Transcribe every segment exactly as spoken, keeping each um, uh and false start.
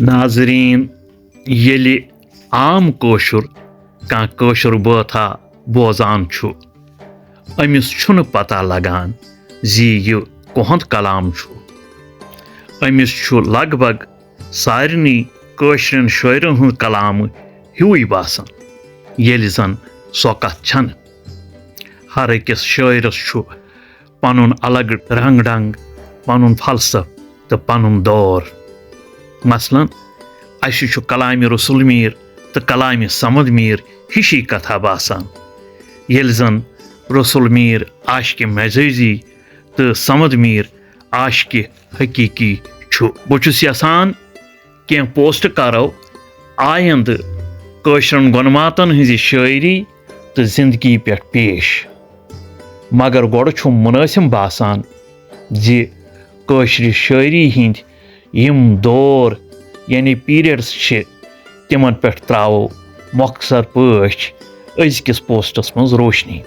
ناظرین، ییٚلہِ عام کٲشُر کانٛہہ کٲشُر بٲتھا بوزان چھُ، أمِس چھُنہٕ پتہ لگان زِ یہِ کُہُنٛد کلام چھُ۔ أمِس چھُ لگ بگ سارنٕے کٲشرٮ۪ن شٲعرن ہُنٛد کلام ہیوٗے باسان، ییٚلہِ زن سۄ کتھ چھنہٕ۔ ہر أکِس شٲعرس چھُ پنُن الگ رنگ ڈنگ، پنُن فلسفہٕ تہٕ پنُن دور۔ مثلاً، اسہِ چھُ کلامِ رسول میر تہٕ کلامِ صمد میر ہِشی کتھا باسان، ییٚلہِ زن رسول میر عاشقِ مجازی تہٕ صمد میر عاشقِ حقیقی چھُ۔ بہٕ چھُس یژھان کینٛہہ پوسٹ کرو آیندٕ کٲشرٮ۪ن گۄنماتن ہٕنٛزِ شٲعری تہٕ زندگی پٮ۪ٹھ پیش۔ مگر گۄڈٕ چھُم مُنٲسِم باسان زِ کٲشرِ شٲعری ہٕنٛدۍ یِم دور، یعنی periods چھِ، تِمن پٮ۪ٹھ ترٛاوو مۄختصر پٲٹھۍ أزکِس پوسٹس منٛز روشنی۔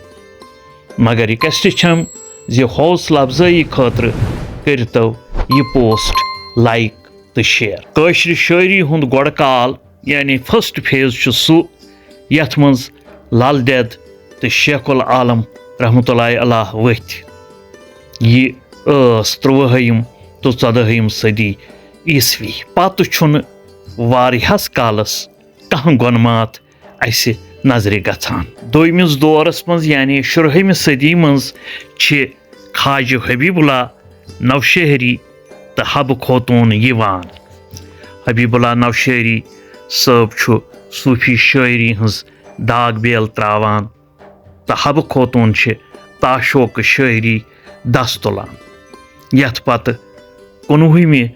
مگر request چھم زِ حوصلہٕ افزٲیی خٲطرٕ کٔرتو یہِ پوسٹ like تہٕ share۔ کٲشرِ شٲعری ہُنٛد گۄڈٕ کال، یعنی first phase، چھُ سُہ یتھ منٛز لل دٮ۪د تہٕ شیخ العالم رحمتہ اللہ علیہ ؤتھۍ۔ یہِ ٲس ترٛۆوُہِم تہٕ ژۄدٲہِم صدی عیسوی۔ پتہٕ چھُنہٕ واریاہس کالس کانٛہہ گۄنمات اسہِ نظرِ گژھان۔ دوٚیمِس دورس منٛز، یعنی شُرہِمہِ صدی منٛز، چھِ خواجہ حبیب اللہ نوشہری تہٕ حبہٕ خوتوٗن یِوان۔ حبیب اللہ نوشہری صٲب چھُ صوٗفی شٲعری ہٕنٛز داغ بیل ترٛاوان تہٕ حبہٕ خوتوٗن چھِ تاشوقہٕ شٲعری دس تُلان، یتھ پتہٕ کُنوُہمہِ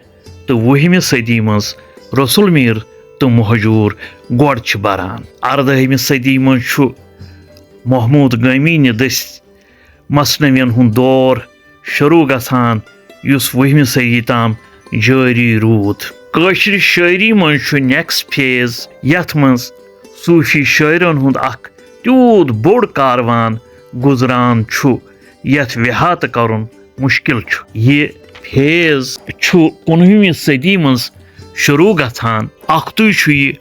تہٕ وُہمہِ صدی منٛز رسول میر تہٕ مہجور گۄڈٕ چھِ بران۔ اردٲہمہِ صدی منٛز چھُ محمود گٲمی نہِ دٔسۍ مثنوین ہُنٛد دور شروع گژھان، یُس وُہمہِ صدی تام جٲری روٗد۔ کٲشرِ شٲعری منٛز چھُ next phase، یتھ منٛز صوٗفی شٲعرن ہُنٛد اکھ تیوٗت بوٚڑ کاروان گُزران چھُ، یتھ وِحاتہٕ کرُن مُشکِل چھُ۔ یہِ phase چھُ کُنوُہمہِ صدی منٛز شروع گژھان، اکھتُے چھُ یہِ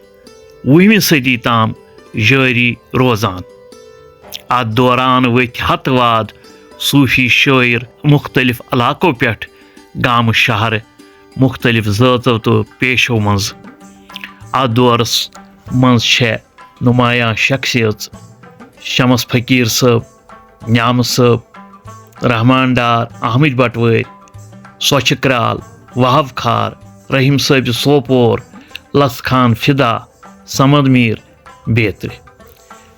وُہمہِ صدی تام جٲری روزان۔ اتھ دوران ؤتھۍ ہتہٕ واد صوٗفی شٲعر مُختٔلِف علاقو پٮ۪ٹھ، گامہٕ شہرٕ، مُختٔلِف ذٲژو تہٕ پیشو منٛز۔ اتھ دورس منٛز چھےٚ نمایاں شخصیژ شمس فقیٖر صٲب، نیامہٕ صٲب، رحمان ڈار، احمد بٹوٲرۍ، سۄچھٕ کرال، وہب کھار، رحیم صٲبِ سوپور، لژھ خان فدا، صمد میٖر بیترِ۔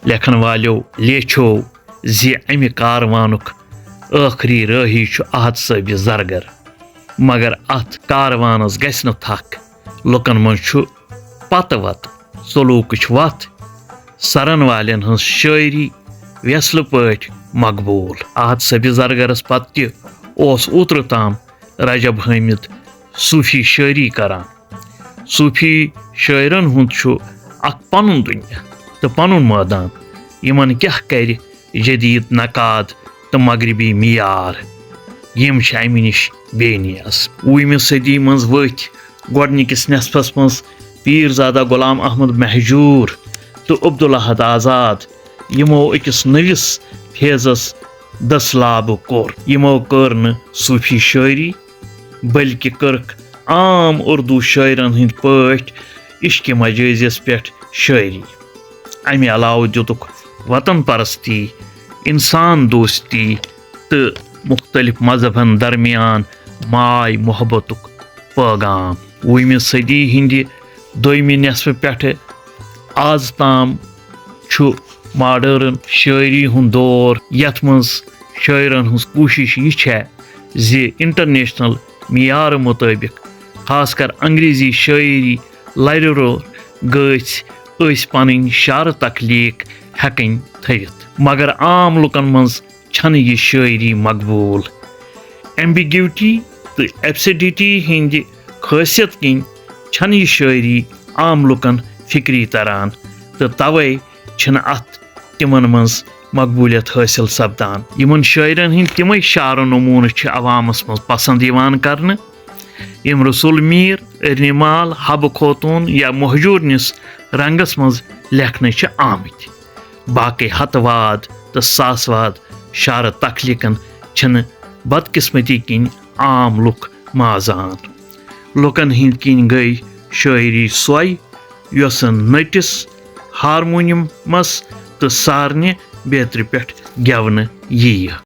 لیکھن والیو لیچھو زِ امہِ کاروانُک ٲخری رٲہی چھُ احد صٲبِ زرگر، مگر اتھ کاروانس گژھِ نہٕ تھکھ۔ لُکن منٛز چھُ پتہٕ وتہٕ سلوکٕچ وتھ سرن والٮ۪ن ہٕنٛز شٲعری ویسلہٕ پٲٹھۍ مقبوٗل۔ احد صٲبِ زرگرس پتہٕ تہِ اوس اوترٕ تام رجب حٲمد صوٗفی شٲعری کران۔ صوٗفی شٲعرن ہُنٛد چھُ اکھ پنُن دُنیا تہٕ پنُن مٲدان۔ یِمن کیٛاہ کرِ جدید نقاد تہٕ مغربی معیار، یِم چھِ امہِ نِش بے نیاز۔ وُہمہِ صدی منٛز ؤتھۍ گۄڈٕنِکِس نٮ۪صفس منٛز پیٖر زادہ غلام احمد مہجوٗر تہٕ عبدالاحد آزاد، یِمو أکِس نٔوِس phaseس دٔسلابہٕ کوٚر۔ یِمو کٔر نہٕ صوٗفی شٲعری، بلکہِ کٔرٕکھ عام اُردو شٲعرن ہٕنٛدۍ پٲٹھۍ عشقِ مجٲزیَس پٮ۪ٹھ شٲعری۔ امہِ علاوٕ دِتُکھ وطن پرستی، انسان دوستی تہٕ مُختٔلِف مذہبن درمیان ماے محبتُک پٲغام۔ وُہمہِ صدی ہٕنٛدِ دوٚیمہِ نٮ۪صفہٕ پٮ۪ٹھٕ از تام چھُ modern شٲعری ہُنٛد دور، یتھ منٛز شٲعرن ہٕنٛز کوٗشش یہِ چھےٚ زِ international معیارٕ مُطٲبِق، خاص کر انگریزی شٲعری لرِ رور گٔژھۍ أسۍ پنٕنۍ شعرٕ تخلیق ہٮ۪کٕنۍ تھٲوِتھ۔ مگر عام لُکن منٛز چھنہٕ یہِ شٲعری مقبوٗل۔ Ambiguity تہٕ absurdity ہٕنٛدِ خٲصیت کِنۍ چھنہٕ یہِ شٲعری عام لُکن فکری تران، تہٕ توے چھِنہٕ اتھ تِمن منٛز مقبولیت حٲصِل سپدان۔ یِمن شٲعرن ہٕنٛدۍ تِمے شعر و نموٗنہٕ چھِ عوامس منٛز پسند یِوان کرنہٕ، یِم رسول میر، ارنی مال، حبہٕ خوتون یا مہجورنِس رنگس منٛز لیکھنہٕ چھِ آمٕتۍ۔ باقٕے ہتہٕ واد تہٕ ساس واد شعرٕ تخلیقن چھِنہٕ بدقسمتی کِنۍ عام لُکھ مازان۔ لُکن ہٕنٛدۍ کِنۍ گٔے شٲعری سۄے، یۄسہٕ نٔٹِس، ہارمونیمس تہٕ سارنہِ بیترِ پٮ۪ٹھ گٮ۪ونہٕ یِیہِ۔